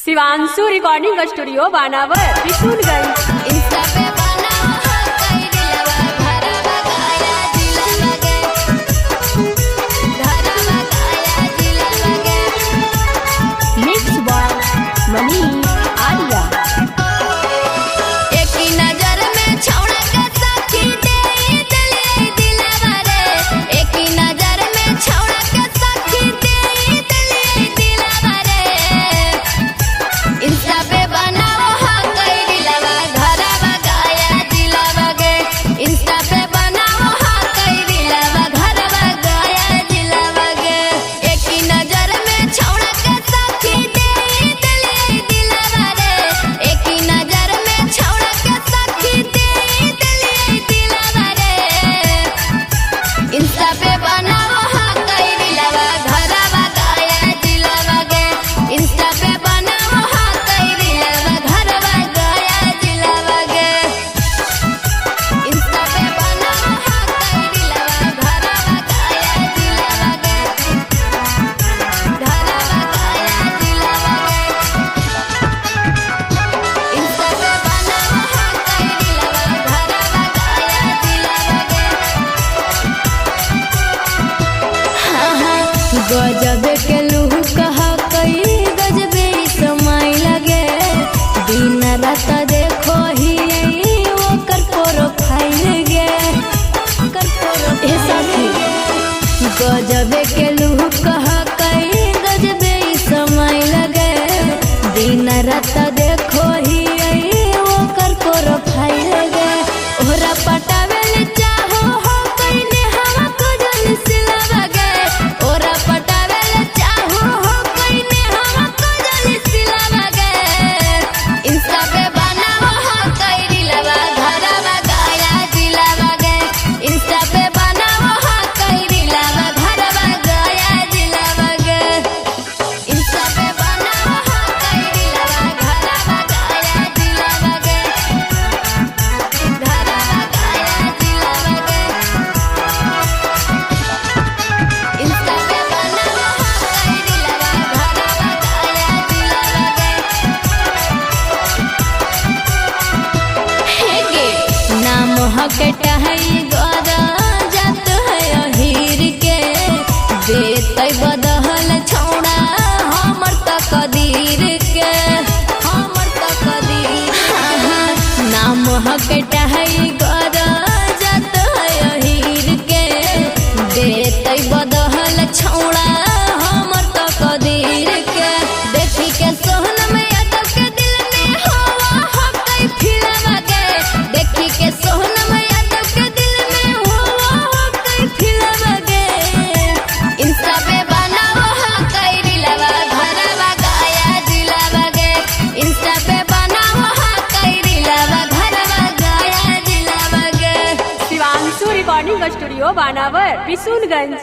Shivanshu recording studio बानावर Kishunganj. Insta पे बनाओ हो कई दिलवा घरवा गाया दिलवा गे, घरवा गाया दिलवा गे। Mix by Manish Arya. एक ही नजर में छौड़ा के सखी दे दिले दिलवा रे। एक ही नजर में छौड़ा के सखी दे दिले दिलवा रे। इंस्टा पे बनाओ हो कई दिलवा घरवा गाया दिलवा गे। इंस्टा पे बनाओ हो कई दिलवा घरवा गाया दिलवा गे। एक ही नजर में छौड़ा के सखी दे दिले दिलवा रे। एक ही नजर में छौड़ा के सखी दे दिले दिलवा रे। इंस्टा पे बनाओ हो कई दिलवा घरवा गाया दिलवा गे। इंस्टा पे बनाओ हो कई दिलवा घरवा गाया दिलवा गे। इंस्टा पे बनाओ हो कई दिलवा घरवा गाया दिलवा गे, घरवा गाया दिलवा गे। इंस्टा पे बनाओ हो कई दिलवा घरवा गाया दिलवा गे। गजब के लूह कहा कई गजबे समय लगे। दिन रात देखो ही ओकर प्रोफाइल गे, ओकर प्रोफाइल। गजब के लूह कहा कई गजबे समय लगे। दिन रात देखो ही ओकर प्रोफाइल गे। ओरा पटावेल चाहो हो कई नेहवा कजन सिलवा गे। ओरा पटावेल चाहो हो कई नेहवा कजन सिलवा गे। इंस्टा पे बनाओ हो कई दिलवा घरवा गाया दिलवा गे। इंस्टा पे बनाओ हो कई दिलवा घरवा गाया दिलवा गे। इंस्टा पे बनाओ हो कई दिलवा घरवा गाया दिलवा गे, घरवा गाया दिलवा गे। इंस्टा पे बनाओ हो कई दिलवा घरवा गाया दिलवा गे। हे गे नाम हकटहई गोरा जात है अहीर के। देतै बदहल छौड़ा हमर तकदीर के, हमर तकदीर। नाम हकटहई गोरा जात है अहीर के। देतै बदहल छौड़ा हमर तकदीर के। देखी के सोहन में यादव के दिल में होवा हो कई फिलवा गे। देखी के सोहन में यादव के दिल में होवा हो कई फिलवा गे। इंस्टा पे बनाओ हो कई दिलवा घरवा गाया दिलवा गे। इंस्टा पे बनाओ हो कई दिलवा घरवा गाया दिलवा गे। शिवांशु रिकॉर्डिंग स्टूडियो बानावर किशुनगंज।